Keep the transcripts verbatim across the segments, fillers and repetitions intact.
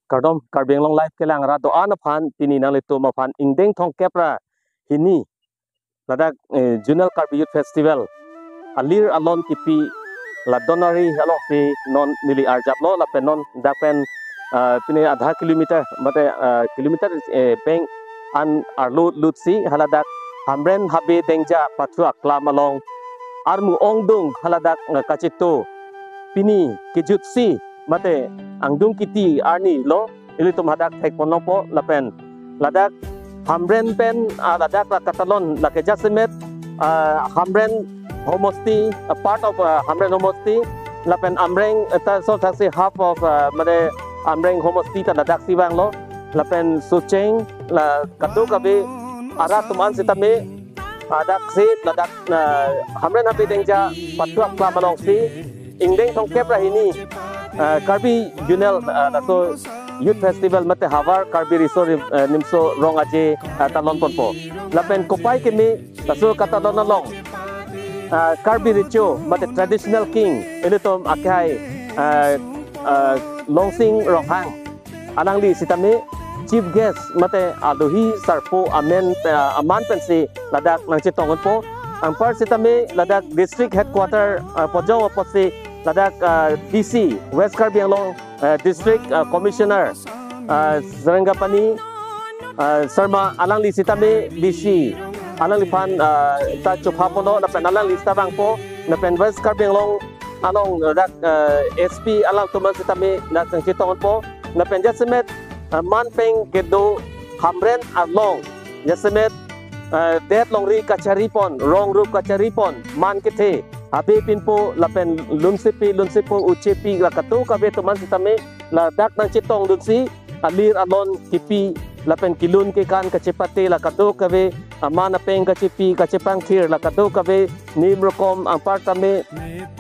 Kardom, Karbi Anglong Live kelang ra do-an aphan, pini nanglitum aphan ingdeng thomkep ra hini ladak, eh, Zonal Karbi Youth Festival alir alon kipi la Donari alongsi non neli arjaplo, lapen non dak pen, ah, pini adha kilometer, mate, ah, kilometer, eh, beng an arlo lutsi haladak Hamren Habe Dengja pathu aklam along armu ongdung haladak, eh, kacheto pini kejutsi mate angdung kiti arni lo ilitum hadak thekponlongpo, lapen ladak Hamren pen, ah, ladak la katalon lake jasemet, ah, Hamren homosti, a part of, ah, Hamren homosti, lapen Amreng, eh, ta so thaksi half of, ah, mane Amreng homosti ta ladaksi vanglo, lapen Socheng la kadokave arat atum an sitame, ah, daksi ladak, ah, Hamren Habe Dengja pathu aklam alongsi ingdeng thomkep ra hini, ah, Karbi Zonal, ah, laso Youth Festival mate Havar Karbi Riso Ri-, ah, Nimso Rong Aje, ah, talonponpo. Lapen kopai keme laso katalon along, ah, Karbi Recho mate Traditional King ilitum akhai, ah, ah, Longsing Ronghang alangli sitame chief guest mate adohi sarpo amen, ah, aman pensi ladak nangchetongponpo. Anpar sitame ladak district headquarter, ah, Pojong apotsi ladak, ah, D C West Karbi Anglong, ah, District, ah, Commissioner, ah, Sarangapani, ah, Sharma alangli sitame D C alangliphan, ah, ta chophaponlo, lapen alangli sita vangpo, lapen West Karbi Anglong along ladak, ah, S P alangtum an sitame dak nangchetongpo, lapen jasemet, ah, man peng kedo Hamren along jasemet, ah, det longri kacharipon, rong rup kacharipon, man kethe, habe pinpo lapen lunsepi, lunsepo, uchepi la kadokave atum an sitame ladak nangchetongdunsi alir alon kipi lapen kelun kekan kachepate la kadokave, aman apeng kachepi kachepangthir la kadokave nim rokom anpar tame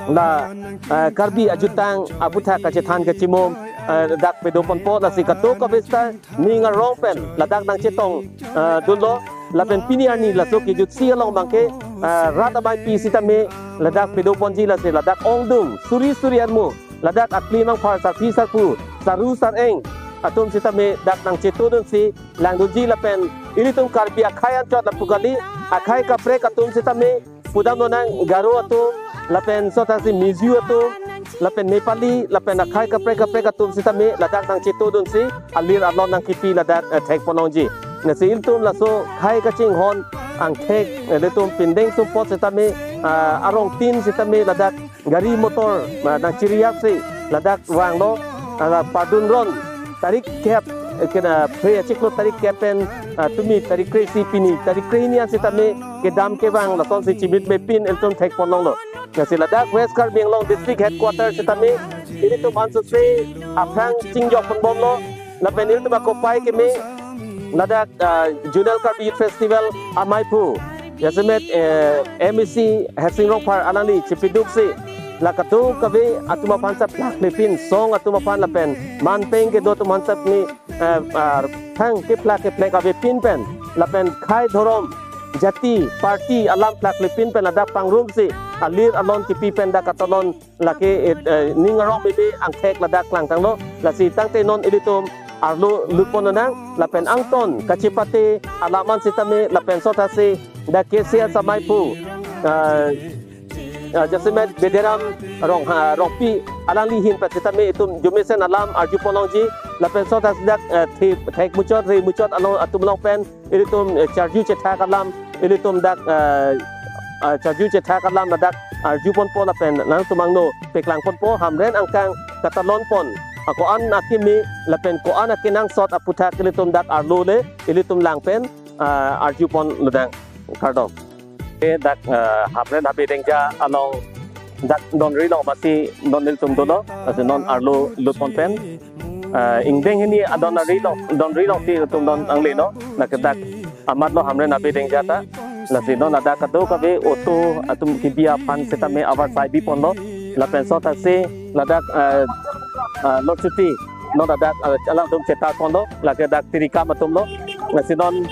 la, eh, Karbi ajutang aputhak kachethan kachimum, eh, dak pedoponpo, lasi kadokave sita ning arong pen ladak nangchetong, eh, dunlo, lapen pini arni laso kejutsi along abangke, eh, rat ameipi sitame ladak pedoponji, lasi ladak ongdung suri suri armu ladak akli mangphar sarpi sarpo, saru sareng atum sitame dak nangchetodunsi langdunji, lapen ilitum Karbi akhai anchot lapu kali, akhai kaprek atum sitame pudamlonang, Garo atum, lapen sotasi Mizo atum, lapen Nepali, lapen akhai kaprek kaprek atum sitame ladak nangchetodunsi alir alon nangkipi ladak, eh, thekponlongji. Lasi ilitum laso khei kachinghon angthek, eh, ilitum pindeng sumpot sitame, ah, arongtin sitame ladak gari motor, ah, nangchiriaksi ladak vanglo, ah, pardun ron tarik kep, eh, kena phre achiklo tarik kep pen, ah, tumi tarik kre-isi, pini tarik kre-hini an sitame kedam kevang lasonsi chimit mepin ilitum thekponlonglo. Lasi ladak West Karbi Anglong District Headquarter sitame ilitum ansose aphrang chingjokponbomlo, lapen ilitum akopai keme ladak, ah, Zonal Karbi Youth Festival amaiphu jasemet, eh, M A C Hersing Rongphar alangli chepiduksi la kadokave atum aphan sap plak lepin, song atum aphan lapen man peng kedo atum aphan sap ni, eh, ah, thang keplak keplek avepin pen lapen khei dhorom jati party alam plak lepin pen ladak pangrumsi alir alon kipi pen dak katalon lake, eh, eh, ning arong meme angthek ladak klangtanglo. Lasi tangte non ilitum arlo lutponnang, lapen angton kachepate alam an sitame lapen sotasi dak K C S amaiphu, eh, eh, jasemet Bediram Rong, ah, Rongpi alangli ahin pen sitame itum jumesen alam arjuponlongji, lapen sotasi dak, eh, the-, thek muchot, re muchot along atum along pen ilitum, eh, charju chethak alam, ilitum dak, eh, eh, charju chethak alam ladak arjuponpo, lapen nangtum angno peklangponpo, Hamren angkang katalonpon ako-an akimi lapen ko-an akenangsot aputhak ilitum dak arlo le ilitum lang pen, eh, arjuponlodang. Kardom. Eh, dak, eh, Hamren Habe Dengja along dak Donri along masi non ilitum dolo, masi non arlo lutpon pen. Eh, ingdeng hini adon ari along, Donri alongsi ilitum don angle lo, lake dak amatlo Hamren Habe Dengja ta. Lasi non ladak kadokave auto atum kebi aphan sitame avarsai biponlo. Lapen sotasi ladak, eh, eh, Lord Chuti, non ladak, eh, alangtum chetarponlo, lake dak tirikam atumlo. Lasi non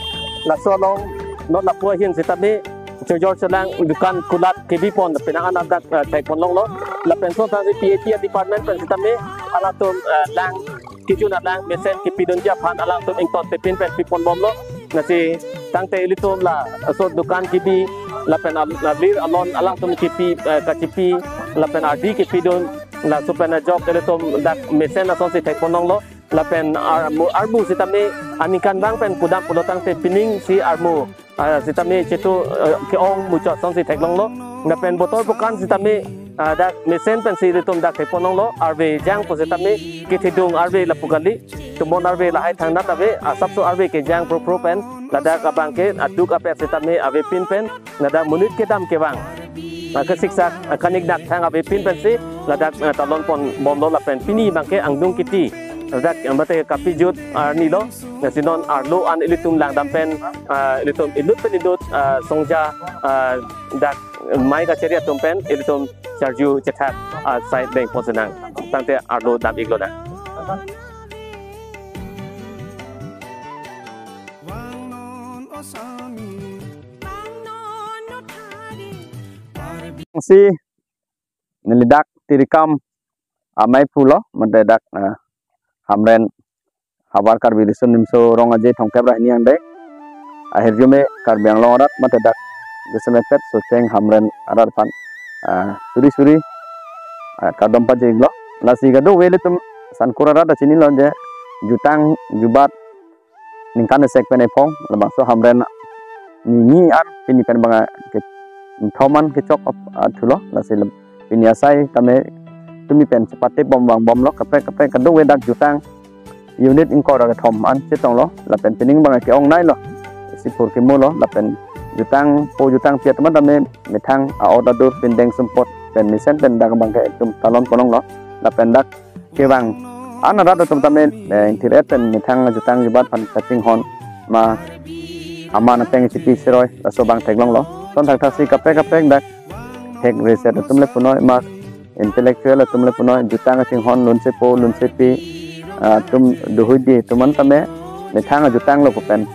laso along non lapu ahin sitame chojor chelang dukan kulat kebipon, penang an ladak, eh, thekponlonglo. Lapen sotasi P A T department pen sitame alangtum, eh, lang kejun alang mesen kepidunji aphan alangtum ington tepin pen piponbomlo. Lasi tangte ilitum laso dukan kebi lapen al-, alir alon alangtum kepi, eh, kachepi lapen ardi kepidun, laso pen ajok ilitum dak mesen asonsi thekponlonglo. Lapen armu, armu sitame aningkanvang pen kudam pulo tangte piningsi armu, ah, sitame chetu, eh, ke-ong muchot asonsi theklonglo. Lapen botor bokan sitame, ah, dak mesen pensi ilitum dak thekponlonglo. Arve jangpo sitame kethedung arve lapu kali. Tumon arve lahai thangnat ave, asapso arve kejang phro phro pen ladak abangke aduk apet sitame avepin pen ladak monit kedam kevang, ah, kesiksak, ah, kaniknak thang avepin pensi ladak, ah, talonponbomlo lapen pini abangke angdung kiti ladak, ah, mate kapijut arnilo. Lasi non arlo an ilitum langdam pen, ah, ilitum inut pen inut, ah, songja, ah, dak mei kacheri atum pen ilitum charju chethak, ah, sai beng ponsinang. Tangte arlo dam-iklo dak. Si neli dak tirikam amei pulo, mate dak, eh, Hamren havar Karbi Riso Nimso Rong Aje Thomkep ra hini angdeng ahirjume Karbi Anglong arat mate dak jasemet pet Socheng Hamren arat aphan, ah, suri suri, ah, kardom pajirlo. Lasi kadokave ilitum Sankur arat ta chinilo je jutang jubat ningkan esek pen ephong labangso Hamren ni ni an pini pen abang ke thom an kechok ap-, ah, thulo. Lasi lab-, pini asai tame tumi pen chepatebom vangbomlo, kaprek kaprek kadokave dak jutang unit ingkoi ra kethom an chetonglo lapen pining abang ke-ongneilo. Sipur kemulo lapen jutangpo jutangpi atum tame methang a-ot adur pindeng sumpot pen mesen pen dak abangke itum talonponlonglo. Lapen dak kevang an arat atum tame, eh, ingthir-et pen methang jutang jubat aphan kachinghon ma aman ateng chipi siroi laso abang theklonglo. Ton thakthak si kaprek kaprek dak thek reset atum le punoi ma intellectual atum le punoi jutang kachinghon lunsepo lunsepi, ah, atum dohuidi atum an tame methang jutanglo pu pen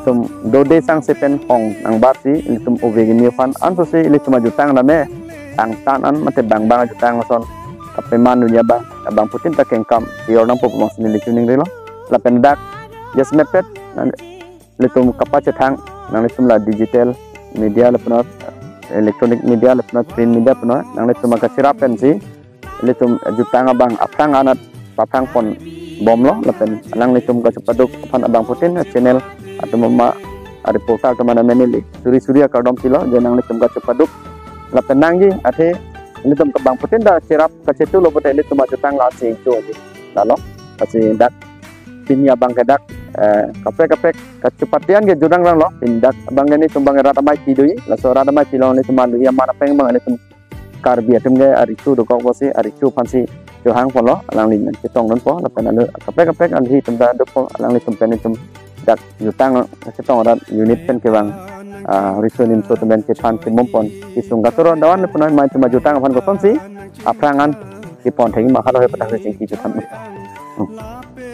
itum dode sangse pen hong nangbatsi ilitum ove kimi aphan ansose ilitum ajutang tame tangtan an mate bang bang ajutang ason kapeman dunji abang abangphutin ta kengkam pior nangpo pu abang si neli chiningrilo. Lapen dak jasemet pet nang ilitum kapachethang nanglitum la digital media le punoi, electronic media le punoi, print media punoi, nanglitum akacherap pensi ilitum jutang abang aphrang anat paphrangponbomlo lapen alanglitum kachepaduk aphan abangphutin channel atum ma a-reporter atum an amen neli suri suri akardom pilo je nanglitum kachepaduk lapen nangji athe ilitum kabangphutin ta cherap kachetulo pute ilitum ajutang la chingcho ji lalo. Lasi dak pini abangke dak, eh, kaprek kaprek kachepate an ke jurang ranglo, pini dak abangke nelitum abang rat amei pi doji, laso rat amei pilong nelitum alu aman apeng abang nelitum Karbi atum ke ariso dokok pusi, ariso aphansi chohangponlo, alangli nangchetongdunpo, lapen alu kaprek kaprek alu atum ta dokok, alanglitum pen itum dak jutang chetong arat unit pen kevang, ah, Riso Nimso atum pen kethan kebompon, kesung katoro dawan le punoi mei atum ajutang aphan kosonsi aphrang an kepon thengji ma halo he pathak si chingki jutang.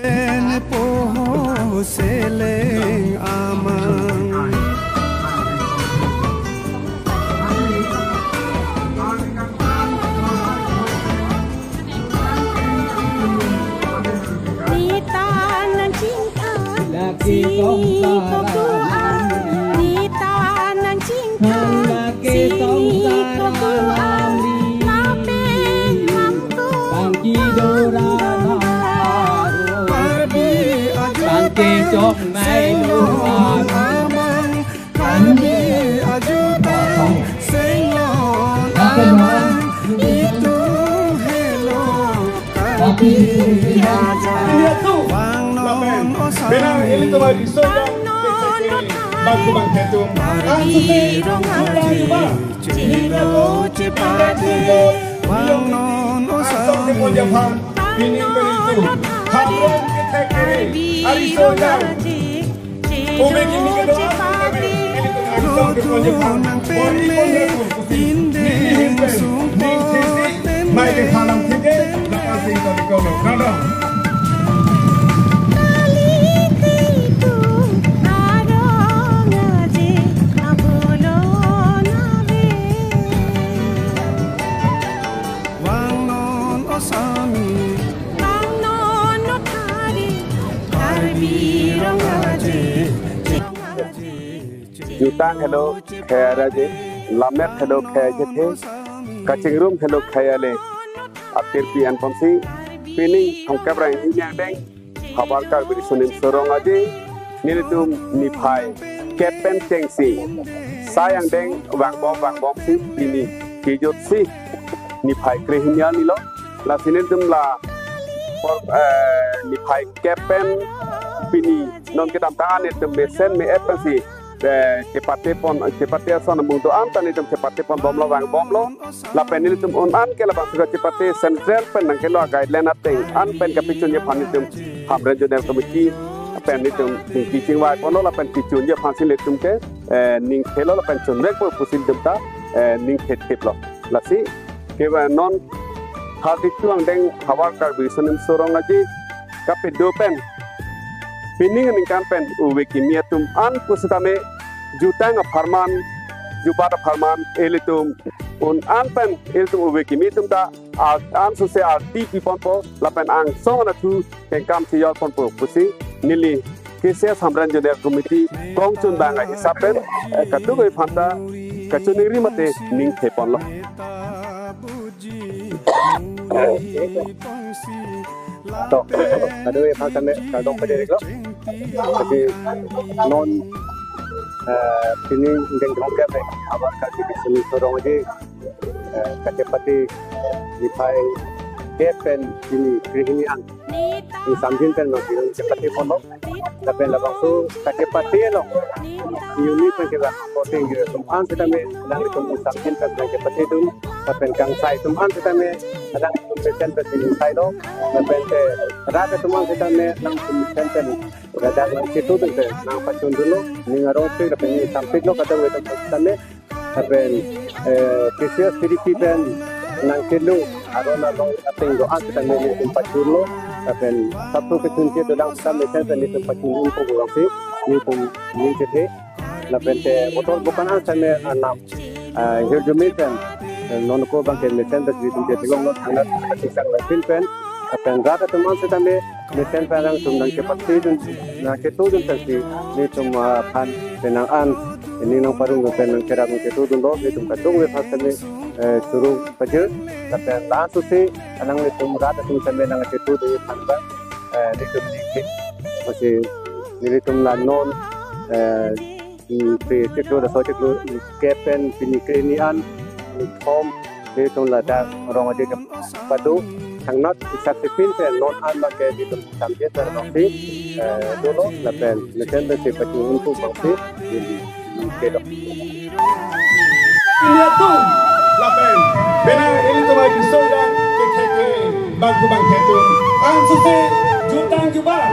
Pen poho seleng amang. Neta nangchingthang si kokdoan, neta nangchingthang si kokdoan, lapen lamto Karbi ajutang senglon amang, Karbi ajutang senglon amang, itum helo Karbi aja. Vangnon osai, vangnon othai, Karbi Rong Aje, chelo chepate, vangnon osai. Pini penitu, Hamren kethek kiri, ariso jang. Ove kimi kedo-an, ove kimi kedo-an, ariso kedo-an. Bor-i pon jepang, bor-i pon jepang. Indeng sungpot pen mei kephalam thike, lakasing tadi kono. Kandang. Vangnon osami, vangnon othai. Jutang helo khei ra je, lamet helo khei chethe, kachingrum helo khei ale, apirpi anponsi, pining thomkep ra hini angdeng, Havar Karbi Riso Nimso Rong Aje, nelitum niphai kep pen chengsi, sai angdeng vangbom vangbomsi, pini kejutsi, niphai krehini arni lo, lasi nelitum la, por, eh, niphai kep pen pini non kedamtang an nelitum mesen me-et pensi, eh, chepate pon, chepate ason amung do-an ta nelitum chepate ponbomlo vangbomlo. Lapen nelitum un-an ke labangso kachepate central pen nangkelo guideline ateng an pen kapachunji aphan nelitum Hamren Zonal Committee pen nelitum chingki chingvai ponlo lapen kechunji aphansi nelitum ke, eh, ning khelo lapen chunrengpo pusi nelitum ta, eh, ning khetiplo. Lasi kevang non thirty-two angdeng Havar Karbi Riso Nimso Rong Aje kapedo pen pining aningkan pen ove kimi atum an pusitame jutang apharman, jubat apharman, ilitum un-an pen ilitum ove kimi atum ta ar-, ansose arti piponpo lapen angsong anathu kengkam si jor ponpo pusi neli K C S Hamren Zonal Committee kongchunbang ahisap pen, eh, kadokave aphanta kachiningri mate ning theponlo. To, kadokave aphan kami kardom pajirlo. Jadi non, eh, pini ingdeng drum kami Havar Karbi Riso Nimso Rong Aje, eh, kachepate niphai kep pen pini krehini an ingsamjin pen nangkejun chepate ponlo. Lapen labangso kachepate lo. Unit pen kevang voting atum an sitame alanglitum ingsamjin pen kachepate atum. Lapen kangsai atum an sitame alanglitum mesen pen ingsailo. Lapen te rat atum an sitame alanglitum mesen pen ladak nangchetudun pen nangpachundunlo. Ning arong pik lapen ning sampiklo kadokave atum sitame. Lapen, eh, K C S Tiriki pen nangkelo aron along ateng do-an sitame nelitum pachunlo. Lapen sapso kechunche dolang sitame mesen pen nelitum pachun unpo pusi nelitum ning chethe. Lapen te motor bukan an sitame anam, eh, hirjume pen, eh, non ko abangke mesen pen nelitum chethe longlo, anak atisang lasin pen. Lapen rat atum an sitame mesen pen alangtum nangkepatedun, nangchetudun pensi nelitum, ah, aphan penang an, ning nangparong pen nangkerap nangchetudunlo, nelitum kadokave aphan sitame, eh, choro pajir, lapen laso si alanglitum rat atum sitame nangchetudun aphan ba, eh, nelitum dikit, masi nelitum la non, eh, mm, pe chiklo laso chiklo kep pen pini krehini an, mm, thom, nelitum ladak Rong Aje kepado thangnat isap sipin pen non an abangke nelitum samjin pen nangsi, eh, dolo lapen mesen pensi pachun unpo abangsi neli, neli kedo. Ini atum lapen penang ilitum ai bisoidan kethek kere bangku bangkhe atum. Ansose jutang jubat,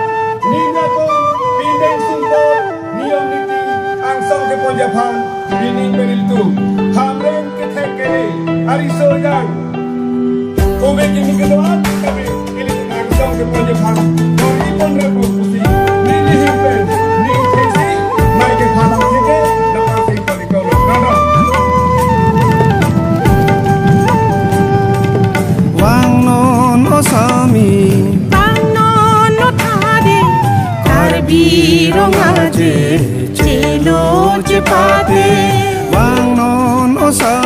nina atum pindeng sumpot, niyom niti angsong keponji aphan pining pen ilitum Hamren kethek kere ariso ejang ove kimi kedo-an kami ilitum angsong keponji aphan nori ponrepo pusi neli ahin pen ning thesi mai kephalang theke nang asing kali kau nang nang. Vangnon osami, vangnon othade, Karbi Rong Aje chelo chepate. Vangnon osami.